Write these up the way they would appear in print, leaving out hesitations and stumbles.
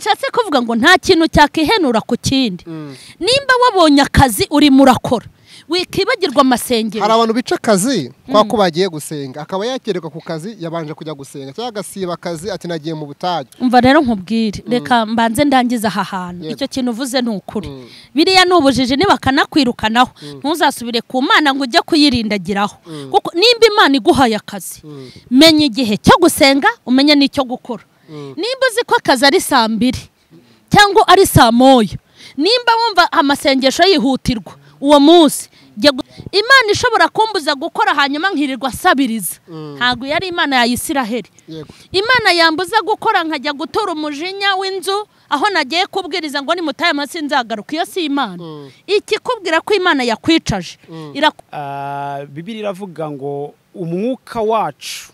Bishatse kuvuga ngo nta kintu cyakihenura ku kindi. Nimba wabonye akazi urimo urakora, wikibagirwa amasengero. Hari abantu bica akazi kwa ko bagiye gusenga, akaba yakererwa ku kazi yabanje kujya gusenga cyangwa agasiba akazi ati nagiye mu butayu. Umva rero nkubwire, reka mbanze ndangiza aha hantu. Icyo kintu uvuze ni ukuri. Biriya ni ubujiji, nibakanakwirukanaho ntuzasubire ku Mana ngo ujye kuyirindagiraho. Kuko nimba Imana iguhaye akazi, menya igihe cyo gusenga, umenye n'icyo gukora. Nimba uzi ko akazi ari saa 2 cyangwa ari saa 1, nimba wumva amasengesho yihutirwa uwo munsi, Imana ishobora kumbuza gukora hanyuma nkirirwa asabiriza. Ntabwo yari Imana ya Isiraheli. Imana yambuza gukora nkajya gutura umujinya w'inzu aho nagiye kubwiriza ngo nimutaye amasi nzagaruka. Iyo si Imana. Ikikubwira ko Imana yakwicaje. Bibiliya iravuga ngo umwuka wacu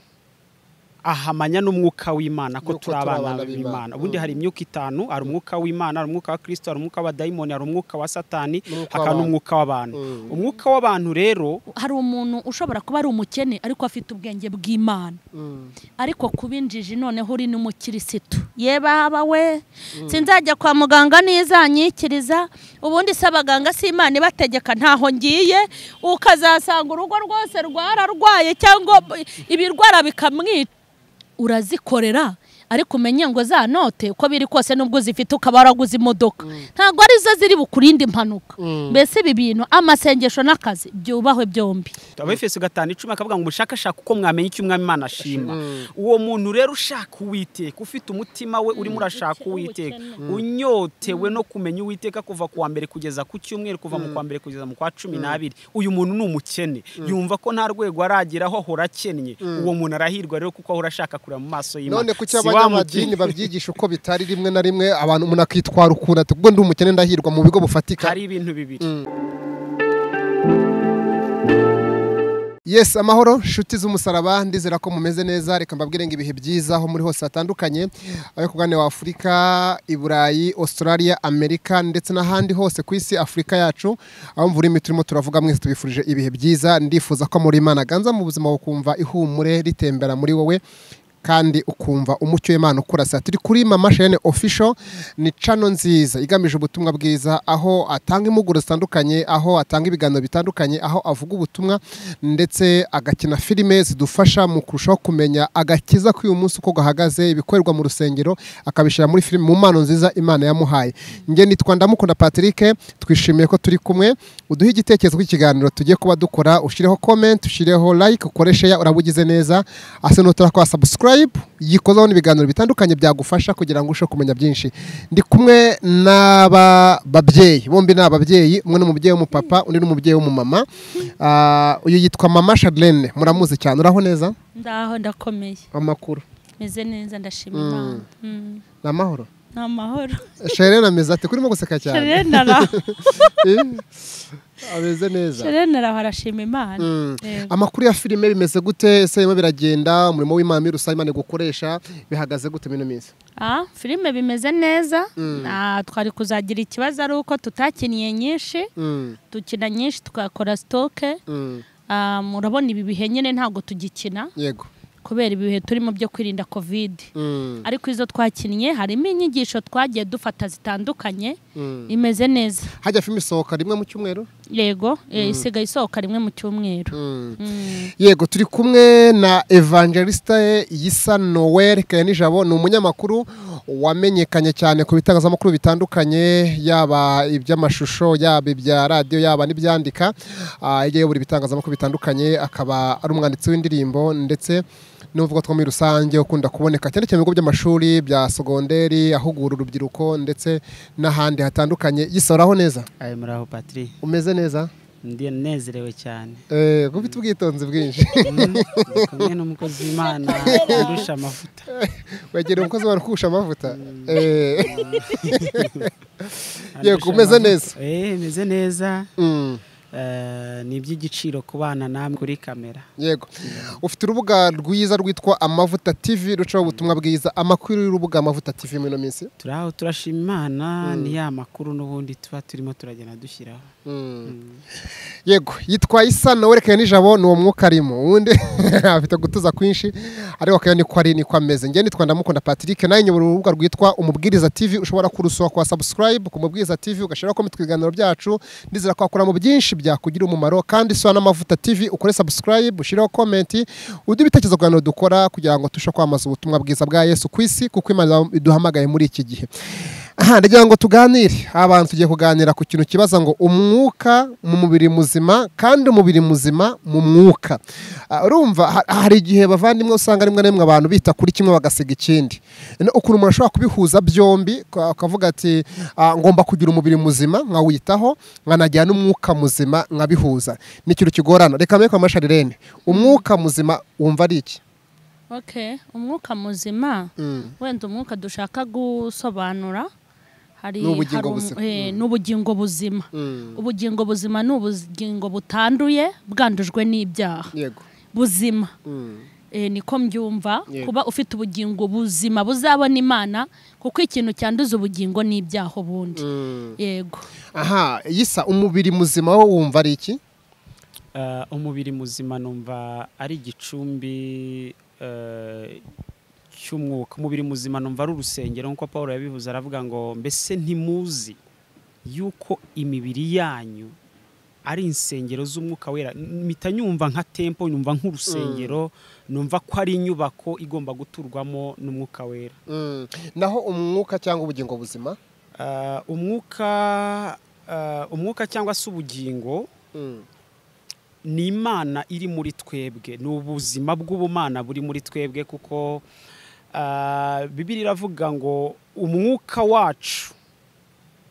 ahamanya n'umwuka w'Imana ko turi abana b'Imana. Ubundi hari imyuka 5, hari umwuka w'Imana, hari umwuka wa Kristo, hari umwuka w'abadayimoni, hari umwuka wa Satani, hakaba n'umwuka w'abantu. Umwuka w'abantu rero, hari umuntu ushobora kuba ari umukene ariko afite ubwenge bw'Imana. Ariko kubinjije noneho uri n'umukirisitu. Yeba haba we, sinzajya kwa muganga nizanyikiriza, ubundi se abaganga si Imana ibategeka ntaho ngiye, ukazasanga urugo rwose rwararwaye cyangwa ibirwara bikamwica. Urazikorera ariko umenye ngo za note uko biri kose nubwo zifite ukaba waraguze imodoka, ntabwo ari zo ziri bukurinde impanuka. Mbese ibi bintu amasengesho n'akazi byubahwe byombi. Abefeso 5:10 akavuga ngo mushakashaka uko mwamenya icyo Umwami Imana ashima. Uwo muntu rero ushaka Uwiteka, ufite umutima we urimo urashaka Uwiteka, unyotewe no kumenya Uwiteka kuva ku wa mbere kugeza ku cyumweru, kuva mu kwa mbere kugeza mu kwa 12, uyu muntu ni umukene, yumva ko nta rwego arageraho, ahora akennye. Uwo muntu arahirwa rero kuko ahora ashaka kureba mu maso y'Imana. Amadini babyigisha uko bitari, rimwe na rimwe abantu umuntu akitwara ukuntu ati ubwo ndi umukene ndahirwa mu bigo bufatika. Hari ibintu bibiri. Yes, amahoro nshuti z'umusaraba, ndizera ko mumeze neza. Reka mbabwire ngo ibihe byiza aho muri hose hatandukanye, ayo kugane wa Afrika, i Burayi, Australia, Amerika ndetse n'ahandi hose ku isi, Afrika yacu, aho mvura imi turimo turavuga, mwese tubifurije ibihe byiza. Ndifuza ko muri Imana ganza mu buzima ukumva ihumure ritembera muri wowe kandi ukumva umucyo w'Imana ukurasa. Turi kuri Mama Charlene Official, ni channel nziza igamije ubutumwa bwiza, aho atanga impuguro zitandukanye, aho atanga ibiganiro bitandukanye, aho avuga ubutumwa ndetse agakina filime zidufasha mu kurushaho kumenya agakiza k'uyu munsi uko gahagaze, ibikorerwa mu rusengero akabishyira muri filime mu mpano nziza Imana yamuhaye. Nge nitwa Ndamukunda Patrick, twishimiye ko turi kumwe. Uduhe igitekerezo cy'ikiganiro tugiye kuba dukora, ushireho comment, ushireho like, ukoreshe ya urabugize neza, ase nutora subscribe yikozaho n'ibiganiro bitandukanye byagufasha kugira ngo ushe kumenya byinshi. Ndi kumwe n'aba babyeyi bombi, ni ababyeyi, umwe n'umubyeyi w'umupapa, undi n'umubyeyi w'umumama. Uyu yitwa Mama Charlene, muramuzi cyane. Uraho neza? Ndaho, ndakomeye. Amakuru meze neza, ndashima Imana. Ni amahoro? Ni amahoro. Charlene ameze ate? Kurimo guseka cyane. Charlene araho. Ameze neza. Charlene araho, arashima Imana. Amakuru ya filime bimeze gute? Ese birimo biragenda? Umurimo w'Imana muri rusange Imana gukoresha bihagaze gute mino minsi? Filime bimeze neza. Twari kuzagira ikibazo ari uko tutakiniye nyinshi. Dukina nyinshi tukakora stock. Murabona ibi bihe nyene ntago tugikina. Yego. Kubera ibihe turimo byo kwirinda COVID. Ariko izo twakinnye harimo inyigisho twagiye dufata zitandukanye, imeze neza. Hajya filime isohoka rimwe mu cyumweru? Yego, isigaye isohoka rimwe mu cyumweru. Yego, turi kumwe na Evangelista Yisa Noel Kayanijabo, ni umunyamakuru wamenyekanye cyane ku bitangazamakuru bitandukanye, yaba iby'amashusho, yaba ibya radio, yaba n'ibyandika. Yagiye buri bitangazamakuru bitandukanye, akaba ari umwanditsi w'indirimbo ndetse n'uvuga two muri rusange ukunda kuboneka cyane cyane mu bigo by'amashuri bya segonderi, ahugura urubyiruko ndetse n'ahandi hatandukanye. Yisoraho neza? Aye, muraho Patrick. Umeze neza? Ndi nezerewe cyane. Ufite ubwitonzi bwinshi. Kumwe n'umukozi w'Imana ndusha amavuta. Wegera umukozi w'Imana kurusha amavuta. Yego, umeze neza? Meze neza. Ni iby'igiciro kubana namwe kuri kamera. Yego. Ufite urubuga rwiza rwitwa Amavuta TV rucaho ubutumwa bwiza. Amakuru y'urubuga Amavuta TV muri ino minsi? Turaho turashima Imana, ni ya makuru n'ubundi tuba turimo turagenda dushyiraho. Yego, yitwa Isa nawe rekeye nijabo ni uwo mwuka arimo. Ubundi afite gutuza kwinshi ariko kayo niko ari niko ameze. Nge nitwa Ndamukunda Patrick, naye nyobora urubuga rwitwa Umubwiriza TV, ushobora kurusura kwa subscribe ku Mubwiriza TV ugashira comment ku biganiro byacu, ndizera ko akora mu byinshi byakugira umumaro. Kandi sura n'Amavuta TV ukore subscribe, ushiraho comment, uduhe ibitekerezo ku bintu dukora kugira ngo tushe kwamaza ubutumwa bwiza bwa Yesu ku isi, kuko Imana iduhamagaye muri iki gihe. Aha ndagira ngo tuganire, abantu tugiye kuganira ku kintu kibaza ngo umwuka mu mubiri muzima kandi umubiri muzima mu mwuka. Urumva hari igihe bavandimwe usanga rimwe na rimwe abantu bita kuri kimwe bagasiga ikindi. Ukuntu umuntu ashobora kubihuza byombi akavuga ati ngomba kugira umubiri muzima nkawitaho nkanagira n'umwuka muzima nkabihuza. Ni ikintu kigorana. Reka mbere kwa Masharirene, umwuka muzima wumva ari iki? Okay, umwuka muzima wenda umwuka dushaka gusobanura hari n'ubugingo buzima. Ubugingo buzima ni ubugingo butanduye bwandujwe n'ibyaha. Yego. Buzima. Niko mbyumva, kuba ufite ubugingo buzima buzabona Imana, kuko ikintu cyanduza ubugingo n'ibyaha ubundi. Yego. Aha, Yisa, umubiri muzima wo wumva ari iki? Umubiri muzima numva ari igicumbi cy'umwuka. Umubiri muzima numva ari urusengero nkuko Paul yabivuze, aravuga ngo mbese ntimuzi yuko imibiri yanyu ari insengero z'umwuka wera. Mpita nyumva nka tempo, nyumva nk'urusengero, numva ko ari inyubako igomba guturwamo n'umwuka wera. Naho umwuka cyangwa ubugingo buzima? Umwuka cyangwa se ubugingo ni Imana iri muri twebwe, ni ubuzima bw'ubumana buri muri twebwe, kuko Bibiliya iravuga ngo umwuka wacu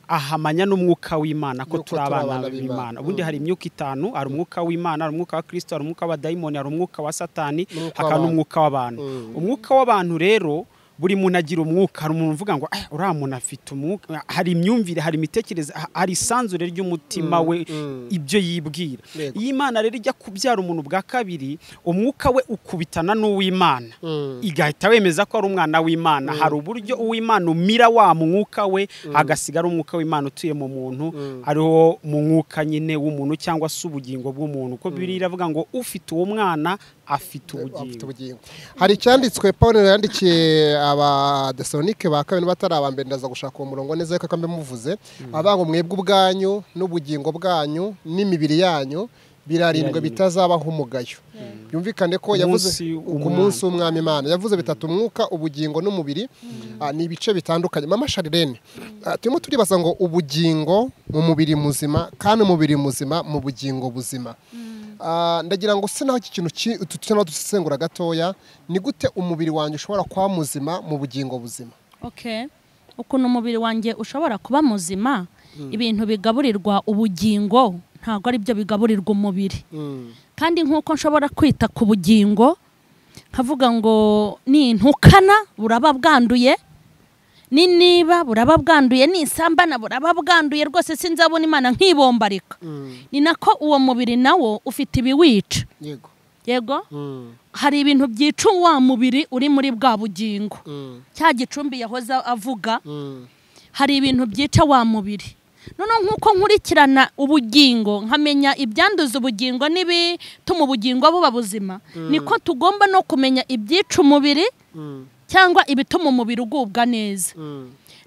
ahamanya n'umwuka w'Imana ko turi abana b'Imana. Ubundi hari imyuka itanu, hari umwuka w'Imana, hari umwuka wa Kristo, hari umwuka w'abadayimoni, hari umwuka wa Satani, hakaba n'umwuka w'abantu. Umwuka w'abantu rero buri muntu agira umwuka. Hari umuntu uvuga ngo uriya muntu afite umwuka, hari imyumvire, hari imitekerereze, hari isanzure ry'umutima we, ibyo yibwira. Iyo Imana rero ijya kubyara umuntu bwa kabiri, umwuka we ukubitana n'uw'Imana, igahita wemeza ko ari umwana w'Imana. Hari uburyo uw'Imana umira wa mwuka we, agasigara umwuka w'Imana utuye mu muntu, ariwo mu mwuka nyine w'umuntu cyangwa se ubugingo bw'umuntu. Kuko Bibiliya iravuga ngo ufite uwo mwana afite ubugingo. Hari icyanditswe Paul yandikiye aba Tesalonike ba kabiri batari aba mbere, ndaza gushaka uwo murongo neza ariko kambe muvuze, abango mwebwe ubwanyu n'ubugingo bwanyu n'imibiri yanyu birarindwe bitazabaho umugayo. Byumvikane ko yavuze ku munsi w'Umwami Imana, yavuze bitatu: umwuka, ubugingo n'umubiri. Ni ibice bitandukanye. Mama Sharirene, turimo turibaza ngo ubugingo mu mubiri muzima kandi umubiri muzima mu bugingo buzima. Ndagira ngo se naho iki kintu tutena dusesengura gatoya, ni gute umubiri wanjye ushobora kuba muzima mu bugingo buzima? Okay, ukuntu umubiri wanjye ushobora kuba muzima, ibintu bigaburirwa ubugingo ntabwo ari byo bigaburirwa umubiri. Kandi nkuko nshobora kwita ku bugingo nkavuga ngo nintukana buraba bwanduye, ni niba buraba bwanduye, ni isambana buraba bwanduye, rwose sinzabona Imana nkibombarika. Ni nako uwo mubiri nawo ufite ibiwica. Yego. Yego. Hari ibintu byica wa mubiri uri muri bwa bugingo. Cya gicumbi yahoze avuga, hari ibintu byica wa mubiri. Noneho nkuko nkurikirana ubugingo nkamenya ibyanduza ubugingo n'ibituma ubugingo buba buzima, niko tugomba no kumenya ibyica umubiri cyangwa ibituma umubiri ugubwa neza.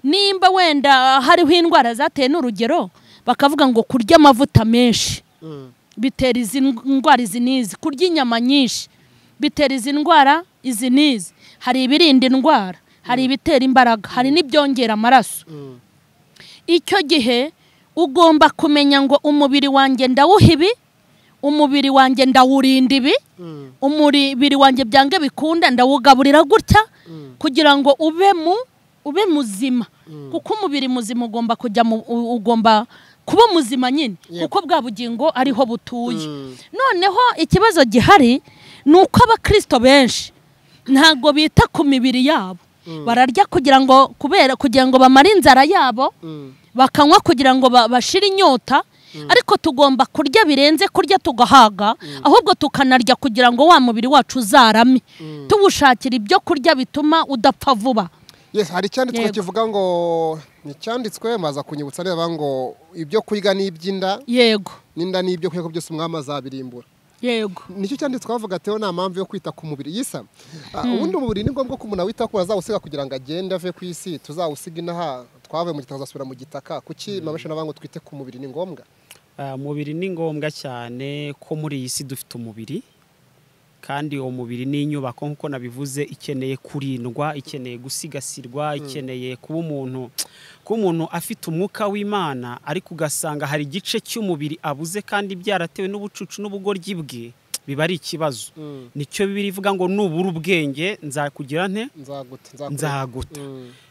Nimba wenda hariho indwara zateye n'urugero bakavuga ngo kurya amavuta menshi bitera izi ndwara izi n'izi, kurya inyama nyinshi bitera izi ndwara izi n'izi. Hari ibirinda indwara, hari ibitera imbaraga, hari n'ibyongera amaraso. Icyo gihe ugomba kumenya ngo umubiri wanjye ndawuha ibi, umubiri wanjye ndawurinda ibi, umubiri wanjye byange bikunda ndawugaburira gutya kugira ngo ube muzima. Kuko umubiri muzima ugomba kujya ugomba kuba muzima nyine, kuko bwa bugingo ariho butuye. Noneho ikibazo gihari ni uko abakristo benshi ntago bita ku mibiri yabo. Bararya kugira ngo kubera kugira ngo bamare inzara yabo, bakanywa kugira ngo bashire inyota. Ariko tugomba kurya birenze kurya tugahaga, ahubwo tukanarya kugira ngo wa mubiri wacu uzarame, tuwushakira ibyo kurya bituma udapfa vuba. Yes, hari icyanditswe kivuga ngo ni cyanditswe maza kunyibutsa neza ngo ibyo kurya n'ibyinda. Yego. Ninda n'ibyo kurya byose umwami azabirimbura. Yego. Nicyo cyanditswe bavuga teo nta mpamvu yo kwita ku mubiri yisa. Ubundi umubiri ni ngombwa ko umuntu awita ko azawusiga kugira ngo agende ave ku isi, tuzawusiga inaha twavuye mu gitaka tuzasubira mu gitaka. Kuki mabasha nabango twite ku mubiri ni ngombwa? Umubiri ni ngombwa cyane ko muri iyi si dufite umubiri. Kandi uwo mubiri ni inyubako nkuko nabivuze, ikeneye kurindwa, ikeneye gusigasirwa, ikeneye kuba umuntu afite umwuka w'Imana, ariko ugasanga hari igice cy'umubiri abuze kandi byaratewe n'ubucucu n'ubugoryi bwe, biba ari ikibazo. Nicyo Bibiliya ivuga ngo nubura ubwenge nzakugira nte? Nzaguta.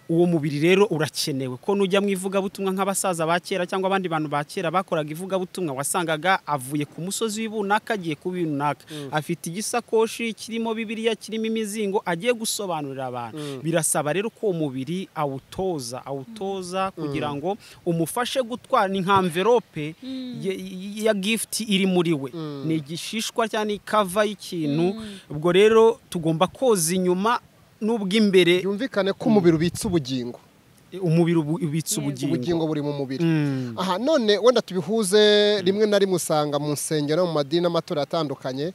Uwo mubiri rero urakenewe ko nujya mu ivugabutumwa nk'abasaza ba kera cyangwa abandi bantu ba kera bakoraga ivugabutumwa, wasangaga avuye ku musozi w'ibunaka agiye ku binaka, afite igisakoshi kirimo Bibiliya kirimo imizingo agiye gusobanurira abantu. Birasaba rero ko uwo mubiri awutoza kugira ngo umufashe gutwara, ni nka envelope ya gift iri muri we, ni igishishwa cyangwa ni cover y'ikintu. Ubwo rero tugomba koza inyuma nubwo imbere. Byumvikane ko umubiri ubitse ubugingo. Umubiri ubitse ubugingo. Ubugingo buri mu mubiri. Aha none wenda tubihuze rimwe na rimwe usanga mu nsengero mu madini n'amatorero atandukanye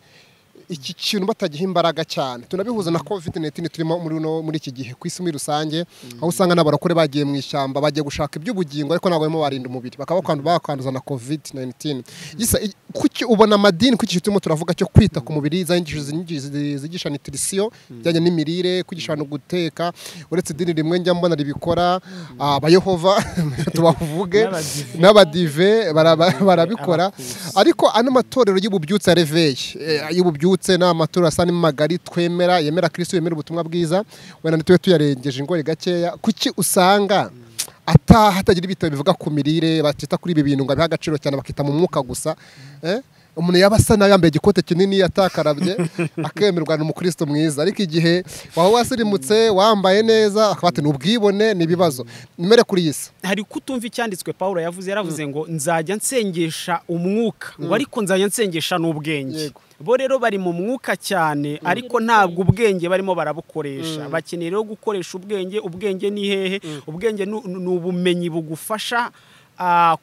iki kintu batagiha imbaraga cyane. Tunabihuza na COVID-19 turimo muri iki gihe ku isi muri rusange, aho usanga n'abarokore bagiye mu ishyamba bagiye gushaka iby'ubugingo ariko ntabwo barimo barinda umubiri, bakaba bakwanduza na COVID-19. Gisa kuki ubona amadini kuki turimo turavuga cyo kwita ku mubiri, za nyigisho zigisha nutrition bijyanye n'imirire, kwigisha no guteka, uretse idini rimwe njya mbona ribikora, abayehova tubavuge n'abadive barabikora, ariko ano matorero y'ububyutse réveil y'ububyutse n'amatorero asa n'imagari twemera yemera Kristo yemera ubutumwa bwiza, wenda ntitube tuyarengeje ingoyi gakeya. Kuki usanga hatagira ibitabo bivuga ku mirire, batita kuri ibi bintu ngo abihe agaciro cyane, bakita mu mwuka gusa? Umuntu yaba asa nabi yambaye igikote kinini atakarabye akemerwa ni umukristo mwiza, ariko igihe waba wasirimutse wambaye neza akaba ati n'ubwibone ni ibibazo. Nimere kuri yisa hari kutumva icyanditswe Paulo yavuze, yaravuze ngo nzajya nsengesha umwuka ngo ariko nzajya nsengesha n'ubwenge. Bo rero bari mu mwuka cyane ariko ntabwo ubwenge barimo barabukoresha. Bakeneye rero gukoresha ubwenge. Ubwenge ni hehe? Ubwenge ni ubumenyi bugufasha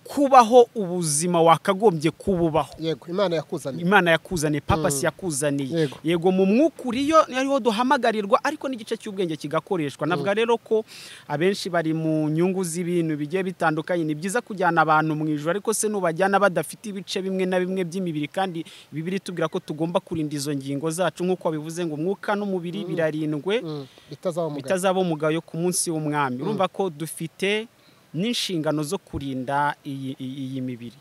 kubaho ubuzima wakagombye kububaho. Yego, Imana yakuzaniye. Imana yakuzaniye, Papa si yakuzaniye. Yego, mu mwuka uriyo ariho duhamagarirwa, ariko n'igice cy'ubwenge kigakoreshwa. Navuga rero ko abenshi bari mu nyungu z'ibintu bigiye bitandukanye. Ni byiza kujyana abantu mu ijuru, ariko se nubajyana badafite ibice bimwe na bimwe by'imibiri, kandi Bibiliya itubwira ko tugomba kurinda izo ngingo zacu nk'uko bivuze ngo umwuka n'umubiri birarindwe bitazaba umugayo ku munsi w'umwami. Urumva ko dufite n'inshingano zo kurinda iyi mibiri.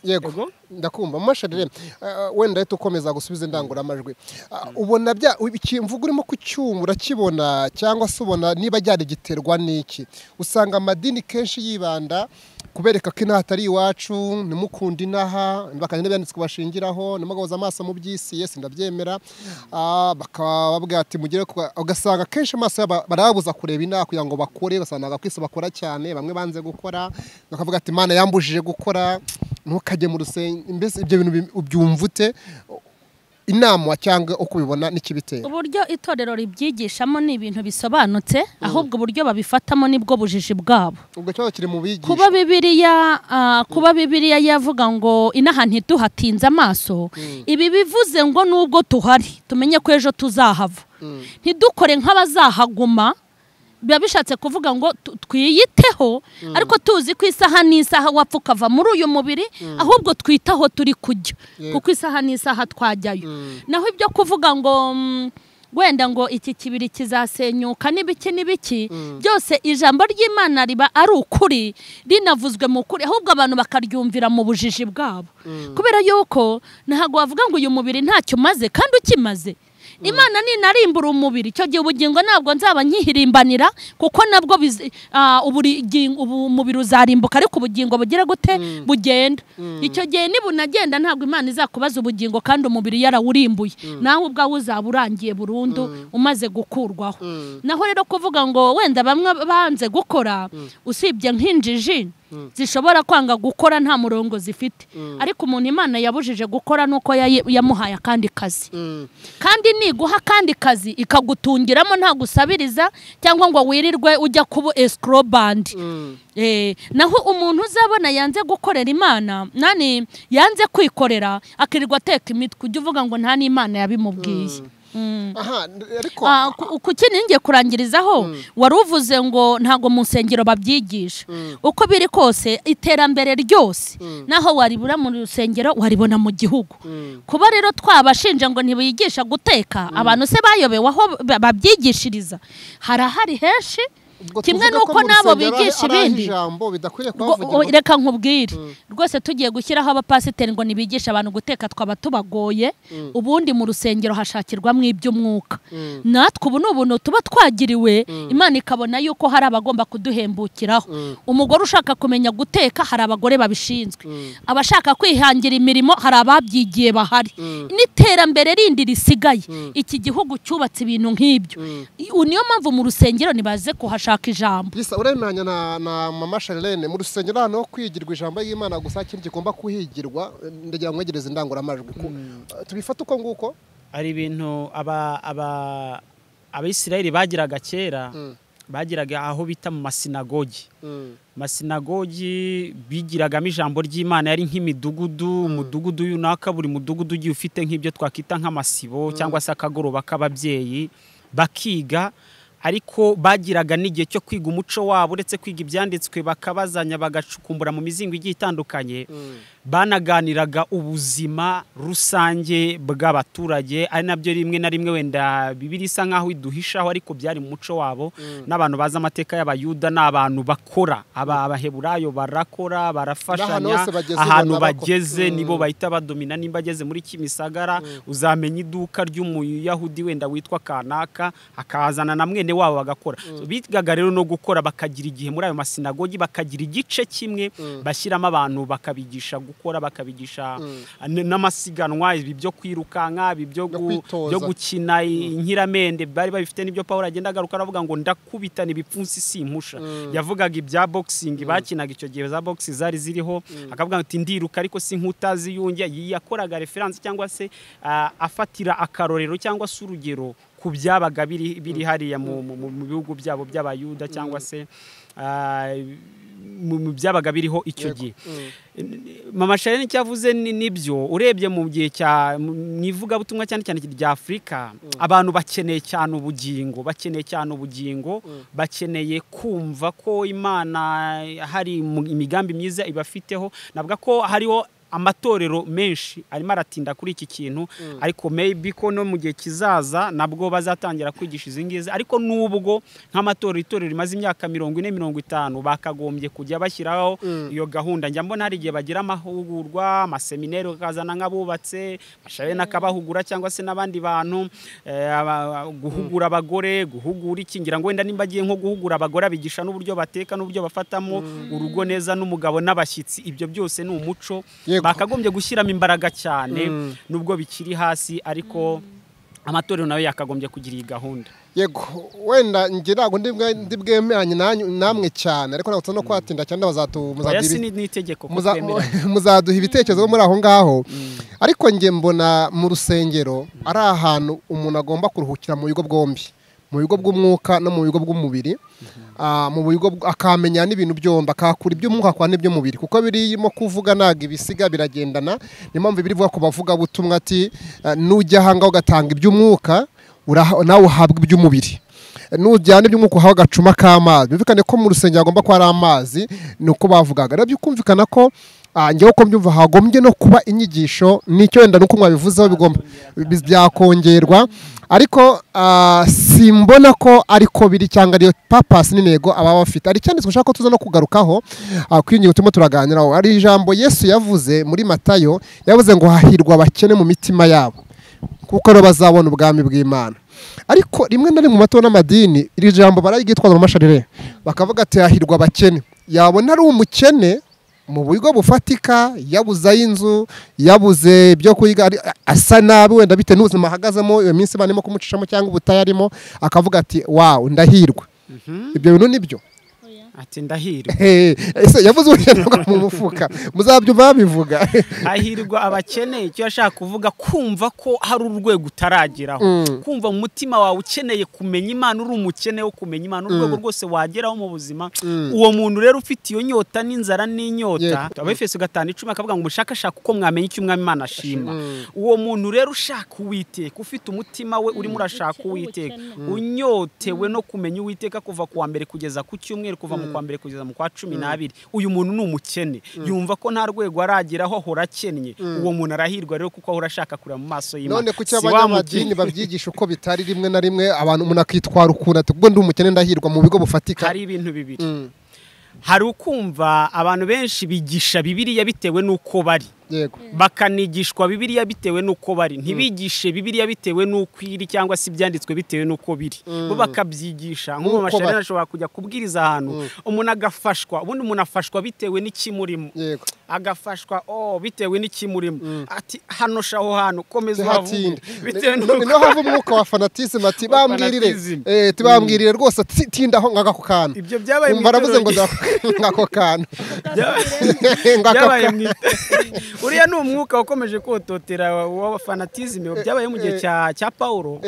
Yego, ndakumva mashadire. Wenda tukomeza gusubiza indangururamajwi. Ubona bya imvugo urimo kucyumva urakibona cyangwa se ubona niba byari giterwa n'iki? Usanga amadini kenshi yibanda kubereka ko inaha atari iwacu, nimukunda inaha, bakagenda byanditswe bashingiraho, nimugahoza amaso mu by'isi, yes ndabyemera, bakababwira ati mugere, ugasanga kenshi amaso barababuza kureba inaha kugira ngo bakore, basanga kwisi bakora cyane, bamwe banze gukora, bakavuga ati Imana yambujije gukora, ntukajye mu rusengero. Mbese ibyo bintu ubyumvute inama cyangwa uko ubibona n'ikibitera? Uburyo itorero ribyigishamo ni ibintu bisobanutse, ahubwo uburyo babifatamo nibwo bujiji bwabo. Ubwo cyo kiri mu bigisha. Kuba Bibiliya yavuga ngo inaha ntituhatinze amaso, ibi bivuze ngo nubwo tuhari tumenye ko ejo tuzahava, ntidukore nk'abazahaguma. Biba bishatse kuvuga ngo twiyiteho, ariko tuzi ko isaha n'isaha wapfa ukava muri uyu mubiri, ahubwo twitaho turi kujya, kuko isaha n'isaha twajyayo. Naho ibyo kuvuga ngo wenda ngo iki kibiri kizasenyuka n'ibiki n'ibiki, byose ijambo ry'Imana riba ari ukuri rinavuzwe mu kuri, ahubwo abantu bakaryumvira mu bujiji bwabo. Kubera yuko ntabwo wavuga ngo uyu mubiri ntacyo umaze kandi ukimaze. Imana ninarimbura umubiri, icyo gihe ubugingo ntabwo nzaba nkihirimbanira, kuko nabwo umubiri uzarimbuka, ariko ubugingo bugira gute? Bugenda. Icyo gihe nibunagenda ntabwo Imana izakubaza ubugingo kandi umubiri yarawurimbuye, nawe ubwawe uzaba urangiye burundu umaze gukurwaho. Naho rero kuvuga ngo wenda bamwe banze gukora, usibye nk'injiji zishobora kwanga gukora nta murongo zifite, ariko umuntu Imana yabujije gukora nuko yamuhaye akandi kazi. Kandi niguha akandi kazi ikagutungiramo nta gusabiriza cyangwa ngo wirirwe ujya kuba escrow band. Naho umuntu uzabona yanze gukorera Imana, nani yanze kwikorera akirirwa ateka imitwe, ujya uvuga ngo nta n'Imana yabimubwiye. Aha, ariko kuki ningiye kurangirizaho wari uvuze ngo ntago mu nsengero babyigisha. Uko biri kose iterambere ryose naho waribura mu rusengero waribona mu gihugu. Kuba rero twabashinja ngo ntibigisha guteka, abantu se bayobewe aho babyigishiriza, harahari henshi. Kimwe nuko nabo bigisha ibindi, reka nkubwire rwose tugiye gushyiraho abapasiteri ngo nibigisha abantu guteka twaba tubagoye. Ubundi mu rusengero hashakirwamo iby'umwuka. Natwe ubu ni ubuntu tuba twagiriwe, Imana ikabona yuko hari abagomba kuduhembukiraho. Umugore ushaka kumenya guteka hari abagore babishinzwe, abashaka kwihangira imirimo hari ababyigiye bahari. N'iterambere rindi risigaye, iki gihugu cyubatse ibintu nk'ibyo. Niyo mpamvu mu rusengero nibaze kuhashaka ijambo. Gisa uremeranya na mama Charlene, mu rusengero hano kwigirwa ijambo y'Imana gusa kindi kigomba kuhigirwa, ndagira mwegereze indangururamajwi. Tubifata uko nguko ari ibintu aba Abisirayeli bagiraga kera, bagiraga aho bita mu masinagogi. Masinagogi bigiragamo ijambo ry'Imana, yari nk'imidugudu, umudugudu yunaka, buri mudugudu ugiye ufite nk'ibyo twakita nk'amasibo cyangwa se akagoroba k'ababyeyi bakiga. Ariko bagiraga n'igihe cyo kwiga umuco wabo, uretse kwiga ibyanditswe bakabazanya bagacukumbura mu mizingo igiye itandukanye. Banaganiraga ubuzima rusange bw'abaturage, ari nabyo rimwe na rimwe wenda Bibiliya isa nkaho iduhishaho, ariko byari mu muco wabo. N'abantu bazi amateka y'Abayuda n'abantu bakora, Abaheburayo barakora, barafashanya, ahantu bageze nibo bahita badomina. Nimba ageze muri Kimisagara uzamenya iduka ry'umuyahudi wenda witwa kanaka, akazana na mwene wabo bagakora. Bigaga rero no gukora, bakagira igihe muri ayo masinagogi, bakagira igice kimwe bashyiramo abantu bakabigisha gukora, bakabigisha n'amasiganwa, ibi byo kwirukanka, ibi byo gukina inkiramende bari babifite. N'ibyo Paul agenda agaruka aravuga ngo ndakubitana ibipfunsi simpusha. Yavugaga ibya boxing bakinaga icyo gihe, za box zari ziriho, akavuga ati ndiruka ariko sinkutazi yunge. Yakoraga reference cyangwa se afatira akarorero cyangwa se urugero ku byabaga biri hariya mu bihugu byabo by'Abayuda cyangwa se mu byabaga biriho icyo gihe. Mama Charlene cyavuze nibyo, urebye mu gihe cya mwivuga butumwa cyane cyane rya Afrika, abantu bakeneye cyane ubugingo, bakeneye cyane ubugingo, bakeneye kumva ko Imana hari imigambi myiza ibafiteho. Navuga ko hariho amatorero menshi arimo aratinda kuri iki kintu, ariko maybe ko no mu gihe kizaza nabwo bazatangira kwigisha izi ngizi. Ariko nubwo nk'amatorero, itorero rimaze imyaka 40 50, bakagombye kujya bashyiraho iyo gahunda. Njya mbona hari igihe bagira amahugurwa, amaseminari, bakazana nk'abubatse bashabe nakabahugura cyangwa se n'abandi bantu, guhugura abagore, guhugura iki, ngira ngo wenda nimba agiye nko guhugura abagore abigisha n'uburyo bateka n'uburyo bafatamo urugo neza n'umugabo n'abashyitsi. Ibyo byose ni umuco bakagombye gushyiramo imbaraga cyane, nubwo bikiri hasi, ariko amatorero nayo yakagombye kugira iyi gahunda. Yego, wenda ngira ntabwo ndi bwemeranye namwe cyane, ariko ntabwo no kwatinda cyane, muzaduha ibitekerezo muri aho ngaho. Ariko nge mbona mu rusengero ari ahantu umuntu agomba kuruhukira mu bigo bwombi, mu bigo bw'umwuka no mu bigo bw'umubiri, mu bigo akamenya n'ibintu byombi, akakura iby'umwuka akwa n'iby'umubiri, kuko birimo kuvuga naga ibisiga biragendana. Niyo mpamvu birivuga ku bavuga butumwa ati nujya ahanga ugatanga iby'umwuka nawe uhabwa iby'umubiri, nujyana iby'umwuka uhawe agacuma k'amazi. Bumvikane ko mu rusengero hagomba kuba hari amazi, ni uko bavugaga. Rero byumvikana ko njyewe uko mbyumva hagombye no kuba inyigisho, nicyo wenda nuko mwabivuzeho bigomba byakongerwa, ariko simbona ko ariko biri cyangwa ariyo purpose n'intego ababa bafite. Ari cyanditswe ushaka ko tuza no kugarukaho kwingingo turimo turaganiraho, ari ijambo Yesu yavuze muri Matayo, yavuze ngo hahirwa abakene mu mitima yabo kuko rero bazabona ubwami bw'Imana. Ariko rimwe na rimwe mu matorero n'amadini iri jambo barayitwaza mu masharire, bakavuga ati hahirwa abakene. Yabona ari umukene mu buryo bufatika, yabuze inzu, yabuze ibyo kwiga, asa nabi wenda bite n'ubuzima ahagazemo iyo minsi barimo kumucishamo cyangwa ubutayu arimo, akavuga ati wow ndahirwa. Ibyo bintu nibyo. Ati ndahirwa. Ese yavuze ubukene bwo mu mufuka, muzabyumva babivuga. Hahirwa abakene, icyo yashaka kuvuga kumva ko hari urwego utarageraho, kumva mu mutima wawe ukeneye kumenya Imana, uri umukene wo kumenya Imana, urwego rwose wageraho mu buzima. Uwo muntu rero ufite iyo nyota n'inzara n'inyota, Abefeso 5:10 akavuga ngo mushakashaka uko mwamenya icyo umwami Imana ashima. Uwo muntu rero ushaka Uwiteka, ufite umutima we urimo urashaka Uwiteka, unyotewe no kumenya Uwiteka kuva ku wa mbere kugeza ku cyumweru, kuva mu kwa mbere kugeza mu kwa 12, uyu muntu ni umukene, yumva ko nta rwego arageraho, ahora akennye. Uwo muntu arahirwa rero kuko ahora ashaka kureba mu maso y'Imana. None kuki abanyamadini babyigisha uko bitari, rimwe na rimwe abantu umuntu akitwara ukuntu ati ubwo ndi umukene ndahirwa mu bigo bufatika? Hari ibintu bibiri. Hari ukumva abantu benshi bigisha Bibiliya bitewe n'uko bari, bakanigishwa Bibiliya bitewe n'uko bari, ntibigishe Bibiliya bitewe n'uko iri cyangwa se ibyanditswe bitewe n'uko biri, bo bakabyigisha nk'ubu Masharena ashobora kujya kubwiriza ahantu umuntu agafashwa, ubundi umuntu afashwa bitewe n'ikimurimo, agafashwa bitewe n'ikimurimo, ati hano shaho hano komeza uhavuge bitewe n'uko no hava umwuka wa fanatisme, ati bambwirire tibambwirire rwose tindaho ngako kantu. Ibyo byabaye mu baravuze ngo ngako kantu byabaye mu uriya ni umwuka wakomeje kototera wa fanatisme, byabaye mu gihe cya Paulo.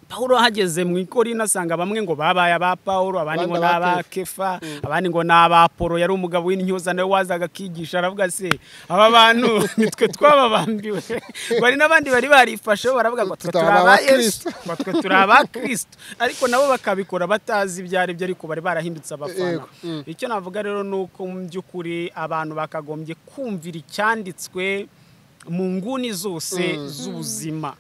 Paulo hageze mu Korinto asanga bamwe ngo babaye aba Paulo, abandi ngo naba Kefa, abandi ngo naba Apollo. Yari umugabo w'intyoza nawe wazaga akigisha, aravuga se aba bantu nitwe twababambiwe. Bari n'abandi bari barifashe baravuga ngo twe turi aba Yesu, twe turi aba Kristo, ariko nabo bakabikora batazi ibyari byo, ariko bari barahindutse abafana. Icyo navuga rero nuko mu by'ukuri abantu bakagombye kumvira icyanditswe mu nguni zose z'ubuzima.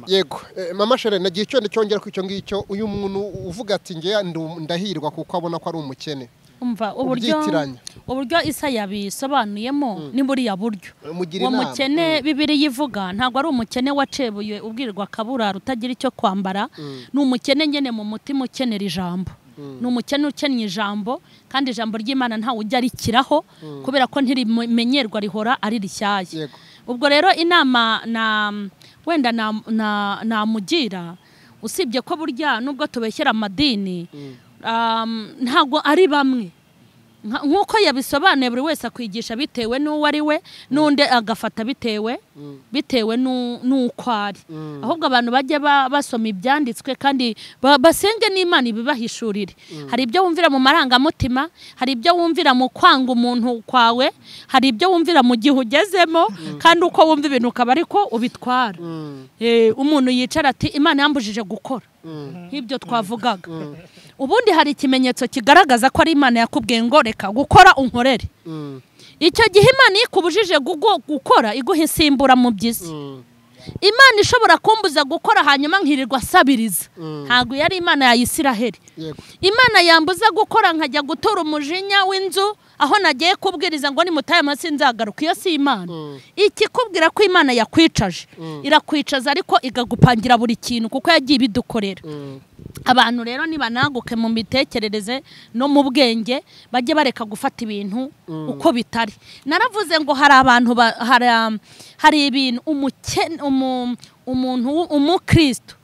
Yego, Mama Shere, nagiye icyo cyongera ku icyo ngicyo, uyu muntu uvuga ati nge ndahirwa kuko abona ko ari umukene. Umva uburyo Isa yabisobanuyemo ni buriya buryo. Uwo mukene Bibiliya ivuga ntabwo ari umukene wacebuye ubwirwa akaburara utagira icyo kwambara, ni umukene nyene mu mutima ukenera ijambo. Ni umukene ukennye ijambo, kandi ijambo ry'Imana ntawe ujya arikiraho kubera ko ntirimenyerwa, rihora ari rishyashya. Ubwo rero inama na wenda namugira, usibye ko burya nubwo tubeshyera amadini ntabwo ari bamwe, nkuko yabisobanuye buri wese akwigisha bitewe n'uwo ari we, n'undi agafata bitewe n'uko ari. Ahubwo abantu bajye basoma ibyanditswe kandi basenge n'Imana ibibahishurire. Hari ibyo wumvira mu marangamutima, hari ibyo wumvira mu kwanga umuntu kwawe, hari ibyo wumvira mu gihe ugezemo, kandi uko wumva ibintu ukaba ariko ubitwara. Umuntu yicara ati Imana yambujije gukora nk'ibyo twavugaga. Ubundi hari ikimenyetso kigaragaza ko ari Imana yakubwiye ngo reka gukora unkorere. Icyo gihe Imana ikubujije gukora iguha insimbura mu byiza. Imana ishobora kumbuza gukora hanyuma nkirirwa asabiriza, ntabwo yari Imana ya Isiraheli. Imana yambuza gukora nkajya gutura umujinya w'inzu aho nagiye kubwiriza ngo nimutaye amasi nzagaruka, iyo si Imana. Ikikubwira ko Imana yakwicaje, irakwicaza ariko ikagupangira buri kintu kuko yagiye ibidukorera. Abantu rero nibanaguke mu mitekerereze no mu bwenge, bajye bareka gufata ibintu uko bitari. Naravuze ngo hari abantu hari ibintu umuntu umukristo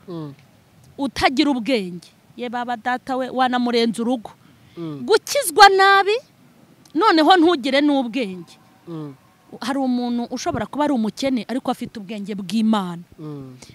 utagira ubwenge, ye baba data we wanamurenza urugo, gukizwa nabi noneho ntugire n'ubwenge. Hari umuntu ushobora kuba ari umukene ariko afite ubwenge bw'Imana,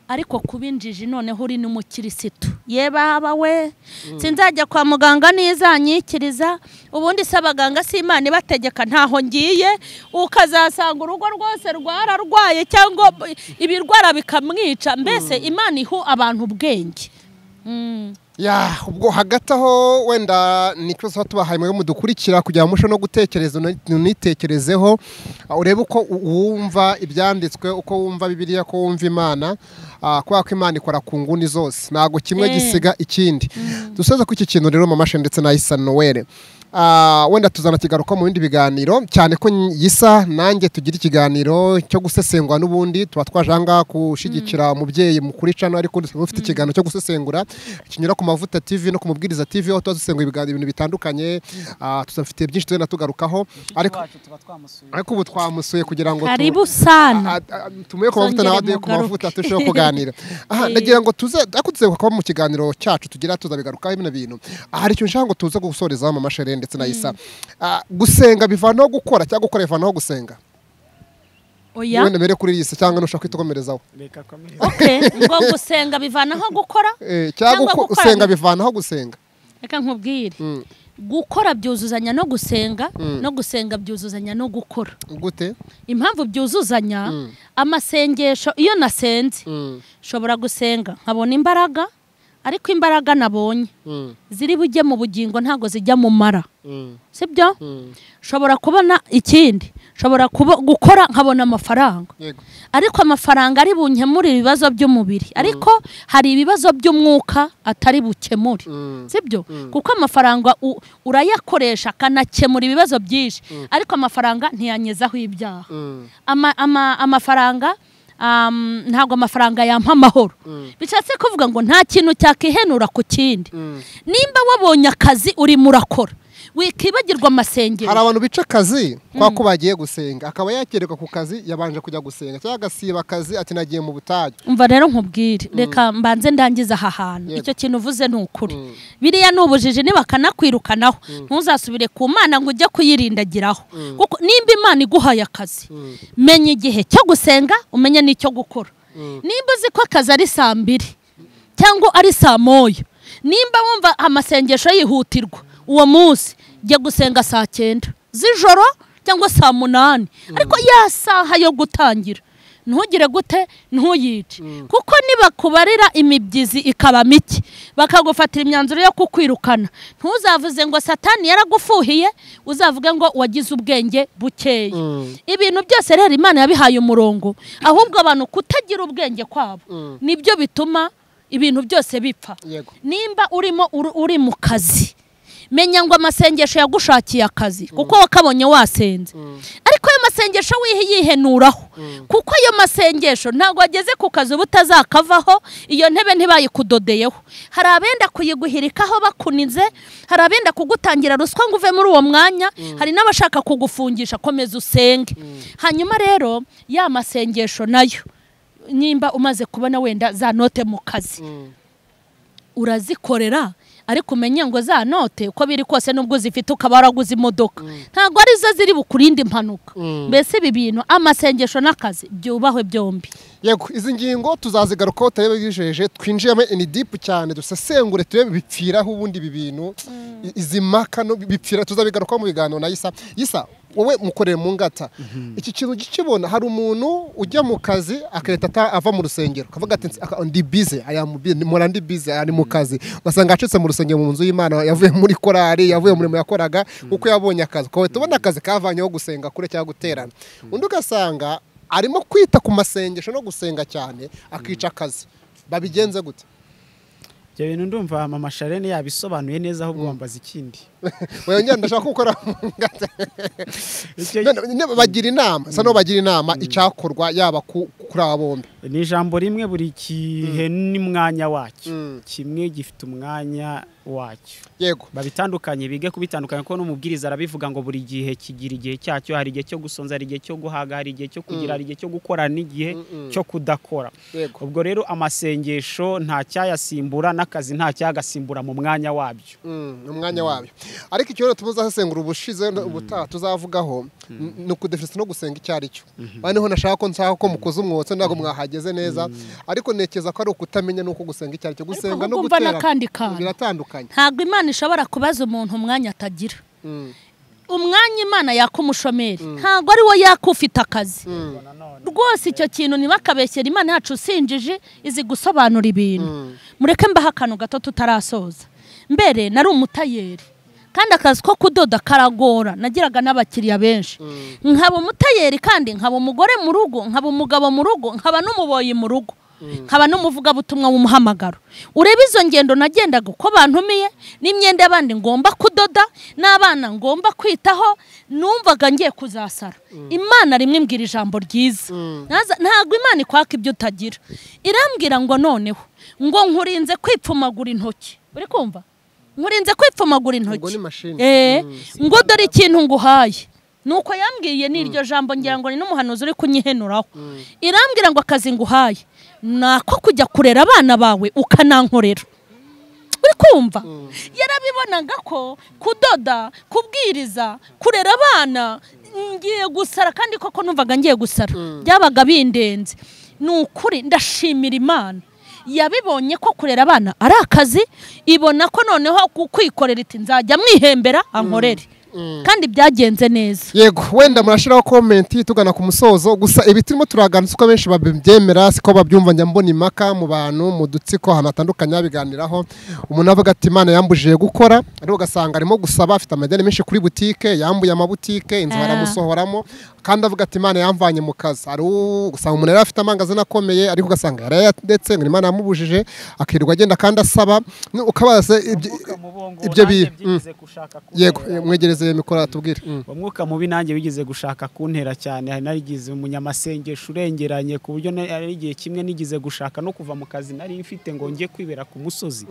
ariko kubinjije noneho uri n'umukirisitu, ye baba we sinzajya kwa muganga nizanyikiriza, ubundi se abaganga si Imana ibategeka ntaho ngiye, ukazasanga urugo rwose rwararwaye cyangwa ibirwara bikamwica. Mbese Imana iho abantu ubwenge. Ya, ubwo hagati aho wenda nicyo so tubahaye mwe mudukurikira kugira ngo musho no gutekereza unitekerezeho, urebe uko wumva ibyanditswe, uko wumva Bibiliya, ko wumva Imana, kwa ko Imana ikora ku nguni zose, ntago kimwe gisiga ikindi. Dusoza ku iki kintu rero Mama Shere ndetse na Isa Noel, Wenda tuzana kigaruka mu bindi biganiro, cyane ko Yisa nanjye tugira ikiganiro cyo gusesengura n'ubundi tuba twajanga kushigikira umubyeyi mukuri cano, ariko ufite ikiganiro cyo gusesengura kinyura ku Mavuta TV no ku Mubwiriza TV, aho tuzasesengura ibiganiro ibintu bitandukanye. Tuzafite byinshi tugenda tugarukaho, ariko ubu twamusuye kugira ngo karibu sana tumuye ku Mavuta nawe ku Mavuta turusheho kuganira. Aha ndagira ngo tuze akutse kuba mu kiganiro cyacu tugira tuzabigarukaho ibino bintu. Hari icyo nshaka ngo tuze gusoreza mama Sherene ndetse na Isa. Gusenga bivanaho gukora cyangwa gukora bivanaho gusenga? Oya. Wenda mere kuri Isa cyangwa nushaka kwitokomerezaho. Reka komereza. Okay, ngo gusenga bivanaho gukora cyangwa gusenga bivanaho gusenga. Reka nkubwire. Gukora byuzuzanya no gusenga, no gusenga byuzuzanya no gukora. Gute? Impamvu byuzuzanya, amasengesho iyo nasenze nshobora gusenga nkabona imbaraga, ariko imbaraga nabonye ziri bujye mu bugingo ntago zijya mu mara. Sibyo? Nshobora kubona ikindi, nshobora gukora nkabona amafaranga. Ariko amafaranga ari bunkemure ibibazo by'umubiri, ariko hari ibibazo by'umwuka atari bukemure. Sibyo? Kuko amafaranga urayakoresha akanakemura ibibazo byinshi, ariko amafaranga ntiyanyezaho ibyaha. Amafaranga ntabwo amafaranga yampa amahoro. Bishatse kuvuga ngo nta kintu cyakihenura ku kindi. Nimba wabonye akazi urimo urakora, wikibagirwa amasengero. Hari abantu bica akazi kwa ko bagiye gusenga, akaba yakererwa ku kazi yabanje kujya gusenga, cyangwa agasiba akazi ati nagiye mu butayu. Umva rero nkubwire, reka mbanze ndangize aha hantu. Icyo kintu uvuze ni ukuri. Biriya ni ubujiji, nibakanakwirukanaho ntuzasubire ku Mana ngo ujye kuyirindagiraho. Kuko nimba Imana iguhaye akazi, menya igihe cyo gusenga, umenye n'icyo gukora. Nimba uzi ko akazi ari saa 2 cyangwa ari saa 1, nimba wumva amasengesho yihutirwa uwo munsi, jya gusenga saa 9 z'ijoro cyangwa saa 8, ariko ya saha yo gutangira ntugire gute, ntuyice. Kuko nibakubarira imibyizi ikaba mike, bakagufatira imyanzuro yo kukwirukana, ntuzavuze ngo Satani yaragufuhiye, uzavuge ngo wagize ubwenge bukeya. Ibintu byose rero Imana yabihaye umurongo, ahubwo abantu kutagira ubwenge kwabo nibyo bituma ibintu byose bipfa. Nimba urimo uri mu kazi, menya ngo amasengesho yagushakiye akazi kuko wakabonye wasenze, ariko ayo masengesho wiyihenuraho, kuko ayo masengesho ntabwo ageze ku kazi ubutazakavaho, iyo ntebe ntibayikudodeyeho. Hari abenda kuyiguhirikaho bakunize, hari abenda kugutangira ruswa ngo uve muri uwo mwanya, hari n'abashaka kugufungisha. Komeza usenge. Hanyuma rero ya masengesho nayo, nimba umaze kubona wenda za note mu kazi, urazikorera, ariko umenye ngo za note uko biri kose nubwo zifite ukaba waraguze imodoka, ntabwo arizo ziri bukurinde impanuka. Mbese ibi bintu amasengesho n'akazi byubahwe byombi. Yego, izi ngingo tuzazigarukaho turebe bijeje, twinjiyemo in deep cyane, dusesengure turebe bipfiraho ubundi ibi bintu, izi maka no bipfira, tuzabigarukaho mu biganiro na Isa. Isa, wowe mukorere mu ngata, iki kintu gikibona, hari umuntu ujya mu kazi akareta ava mu rusengero akavuga ati ndi busy, aya mura ndi busy, ari mu kazi, ugasanga acitse mu rusengero mu nzu y'Imana, yavuye muri korari, yavuye mu murimo yakoraga, kuko yabonye akazi. Ko tubona akazi kavanyeho gusenga kure cyangwa guterana. Undi ugasanga arimo kwita ku masengesho no gusenga cyane akica akazi. Babigenze gute? Ibyo bintu ndumva mama Sharene yabisobanuye neza, ahubwo wambaza ikindi. Oya, njye ndashaka gukora bagira inama, sa no bagira inama icyakorwa yaba kuri aba bombi. Ni ijambo rimwe buri kihe n'umwanya wacyo. Kimwe gifite umwanya wacyo. Yego. Babitandukanye, bige kubitandukanya, ko n'umubwiriza arabivuga ngo buri gihe kigira igihe cyacyo. Hari igihe cyo gusonza, hari igihe cyo guhaga, hari igihe cyo kugira, hari igihe cyo gukora n'igihe cyo kudakora. Ubwo rero amasengesho nta cyayasimbura, n'akazi nta cyagasimbura mu mwanya wabyo. Umwanya wabyo. Ariko icyo rero tuzasesengura ubushize ubutaha tuzavugaho ni ukudefisa no gusenga icyo ari cyo. Noneho nashaka ko nshaka ko mukoze umwotsi ntabwo mwahageze neza, ariko ntekeza ko ari ukutamenya nuko gusenga icyo ari cyo. Gusenga no gutera biratandukanye. Ntabwo Imana ishobora kubaza umuntu umwanya atagira. Umwanya Imana yaka umushomeri ntabwo ari wo yaka ufite akazi. Rwose icyo kintu ntibakabeshyere, Imana yacu sinjije izi gusobanura ibintu. Mureke mbaha akantu gato tutarasoza. Mbere nari umutayeri, kandi akazi ko kudoda karagora, nagiraga n'abakiriya benshi. Nkaba umutayeri kandi nkaba umugore mu rugo, nkaba umugabo mu rugo, nkaba n'umuboyi mu rugo. nkaba n'umuvugabutumwa w'umuhamagaro. Urebe izo ngendo nagendaga uko bantumiye, n'imyenda y'abandi ngomba kudoda, n'abana ngomba kwitaho, numvaga ngiye kuzasara. Imana rimwe imbwira ijambo ryiza. Ntabwo Imana ikwaka ibyo utagira. Irambwira ngo noneho ngo nkurinze kwipfumagura intoki. Uri kumva? Nkurinze kwipfumagura intoki. Ngo dore ikintu nguhaye. Nuko yambwiye n'iryo jambo ngira ngo ni n'umuhanuzi uri kunyihenuraho. Irambwira ngo akazi nguhaye nako kujya kurera abana bawe ukanankorera. Uri kumva? Yarabibonaga ko kudoda, kubwiriza, kurera abana ngiye gusara, kandi koko numvaga ngiye gusara. Byabaga bindenze. Ni ukuri ndashimira Imana. Yabibonye ko kurera abana ari akazi, ibona ko noneho kwikorera iti nzajya mwihembera ankorere. Kandi byagenze neza. Yego, wenda murashiraho comment tugana ku musozo. Gusa ibi turimo turaganira siko benshi babyemera, siko babyumva. Njya mbona impaka mu bantu mu dutsiko ahantu hatandukanye biganiraho. Umuntu avuga ati Imana yambujije gukora, ariko ugasanga arimo gusaba, afite amadeni menshi kuri butike, yambuye amabutike, inzu baramusohoramo, kandi avuga ati Imana yamvanye mu kazi. Ari usanga umuntu yari afite amangazina akomeye, ariko ugasanga yarayandetse ngo Imana yamubujije, akirirwa agenda kandi asaba. Ukabaza ibyo bintu. Yego, mwegereze mikoro atubwire. Umwuka mubi nanjye wigeze gushaka kuntera cyane. Hari narigize umunyamasengesho urengeranye ku buryo ari igihe kimwe nigize gushaka no kuva mu kazi nari mfite ngo njye kwibera ku musozi.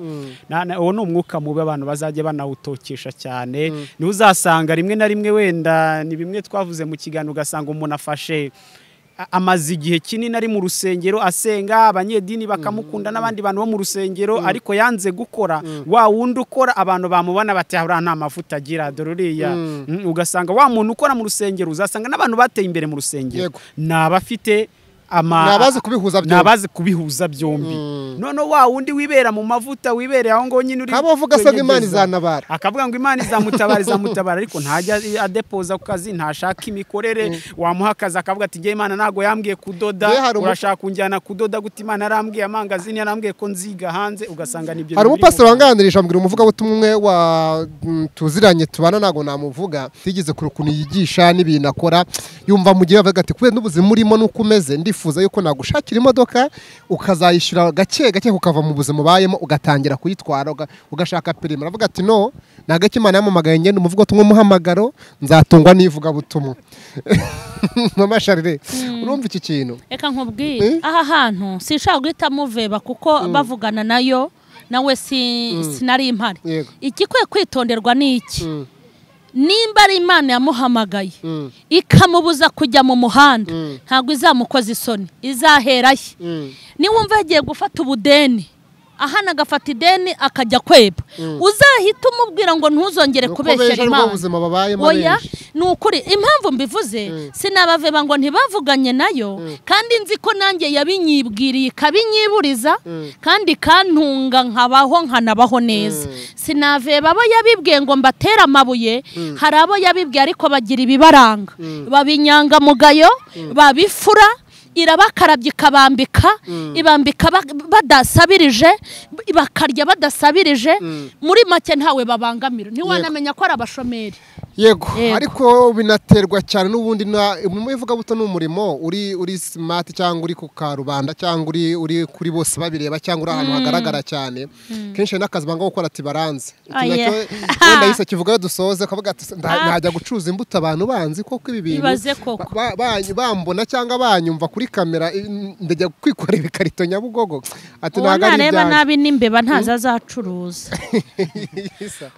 Uwo ni umwuka mubi abantu bazajya banawutokesha cyane. Ni uzasanga rimwe na rimwe wenda ni bimwe twavuze mu kiganiro, ugasanga umuntu afashe amaze igihe kinini ari mu rusengero asenga, abanyedini bakamukunda n'abandi bantu bo mu rusengero, ariko yanze gukora. Wa wundi ukora abantu bamubona bati ahura nta mavuta agira, dore uriya. Ugasanga wa muntu ukora mu rusengero, uzasanga n'abantu bateye imbere mu rusengero nabafite nabazi kubihuza byombi. None wa wundi wibera mu mavuta, wibereye aho ngo nyine uri kabavuga se ngo Imana izanabara, akavuga ngo Imana izamutabara izamutabara, ariko ntajya adepoza ku kazi, ntashaka imikorere. Wamuha akazi akavuga ati ngiye Imana ntago yambwiye kudoda, urashaka kunjyana kudoda gute? Imana yarambwiye amangazini, yarambwiye ko nziga hanze. Ugasanga nibyo. Hari umupastor wanganirije ambwira umuvuga butumwe umwe wa tuziranye tubana, nago namuvuga, tigeze kure ukuntu yigisha n'ibintu akora, yumva mu gihe avuga ati kubera n'ubuzima urimo nuko umeze, ndifuza yuko nagushakira imodoka ukazayishyura gake gake ukava mu buzima ubayemo ugatangira kuyitwara ugashaka perimi. Aravuga ati no, nagake Imana yamamagaye ngende umuvugo tumwe umuhamagaro nzatungwa n'ivuga butumwa. Mama Charles, urumva iki kintu? Reka nkubwire, aha hantu sinshaka guhita muveba kuko bavugana nayo nawe sinari impare. Igikwiye kwitonderwa ni iki? Nimba ari Imana yamuhamagaye ikamubuza kujya mu muhanda, ntabwo izamukoza isoni, izaheraye. Niwumva yagiye gufata ubudeni, ahana agafata ideni akajya kweba, uzahita umubwira ngo ntuzongere kubeshyera Imana. Oya, ni ukuri. Impamvu mbivuze sinabaveba ngo ntibavuganye nayo, kandi nzi ko nanjye yabinyibwiriye ikabinyiburiza, kandi kantunga nkabaho nkanabaho neza. Sinaveba abo yabibwiye ngo mbatera amabuye, hari abo yabibwiye ariko bagira ibibaranga, babinyangamugayo, babifura, irabakarabya ikabambika, ibambika badasabirije, bakarya badasabirije. Muri make ntawe babangamira, ntiwanamenya ko ari abashomeri. Yego, ariko binaterwa cyane n'ubundi mu ivugabuto n'umurimo uri smart cyangwa uri ku karubanda cyangwa uri kuri bose babireba cyangwa uri ahantu hagaragara cyane. Kenshi n'akazi banga gukora ati baranze. Wenda yise kivuga dusoze kavuga ati najya gucuza imbuto abantu banzi koko ibi bintu bambona cyangwa banyumva kuri kamera, ndajya kwikora ibikarito Nyabugogo. Ati ntago ari nabi n'imbeba ntaza azacuruza.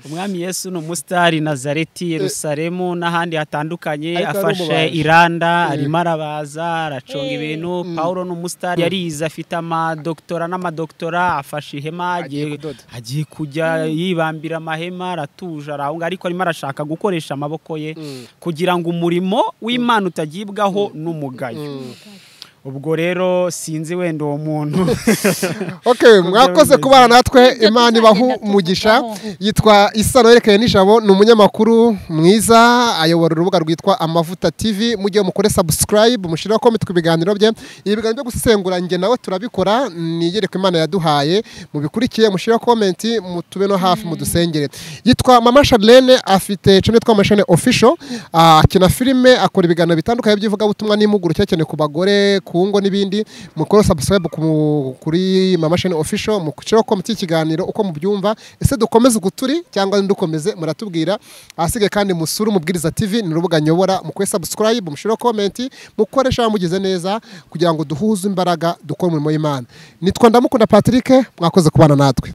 Umwami Yesu ni umusitari Nazareti, Yerusalemu n'ahandi hatandukanye, afashe iranda, arimo arabaza, araconga ibintu. Paulo ni umusitari, yarize, afite amadoktora n'amadoktora, afashe ihema, agiye kujya yibambira amahema, aratuje arahunga, ariko arimo arashaka gukoresha amaboko ye kugira ngo umurimo w'Imana utagibwaho n'umugayo. Ubwo rero sinzi wenda uwo muntu. Okay, mwakoze kubana natwe, Imana ibahe umugisha. Yitwa Isano Yerekeye Nijabo, ni umunyamakuru mwiza, ayobora urubuga rwitwa Amavuta TV. Mujye mukore subscribe, mushiraho comment ku biganiro bye. Ibi biganiro byo gusesengura nge nawe turabikora, ni yereko Imana yaduhaye. Mubikurikiye, mushiraho comment, mutube no hafi mudusengere. Yitwa Mama Charlene, afite channel yitwa Mama Charlene Official, akina filime, akora ibiganiro bitandukanye by'ivugabutumwa n'imuguru cyane ku bagore, ku ngo n'ibindi. Mukore subscribe kuri Mama Shine Official, mushyireho comment y'ikiganiro uko mubyumva, ese dukomeze uguturi cyangwa ndukomeze, muratubwira. Ahasigaye kandi musure Umubwiriza TV, ni urubuga nyobora, mukore subscribe, mushireho comment, mukoresha mugize neza kugira ngo duhuze imbaraga dukore umurimo w'Imana. Nitwa Ndamukunda Patrick, mwakoze kubana natwe.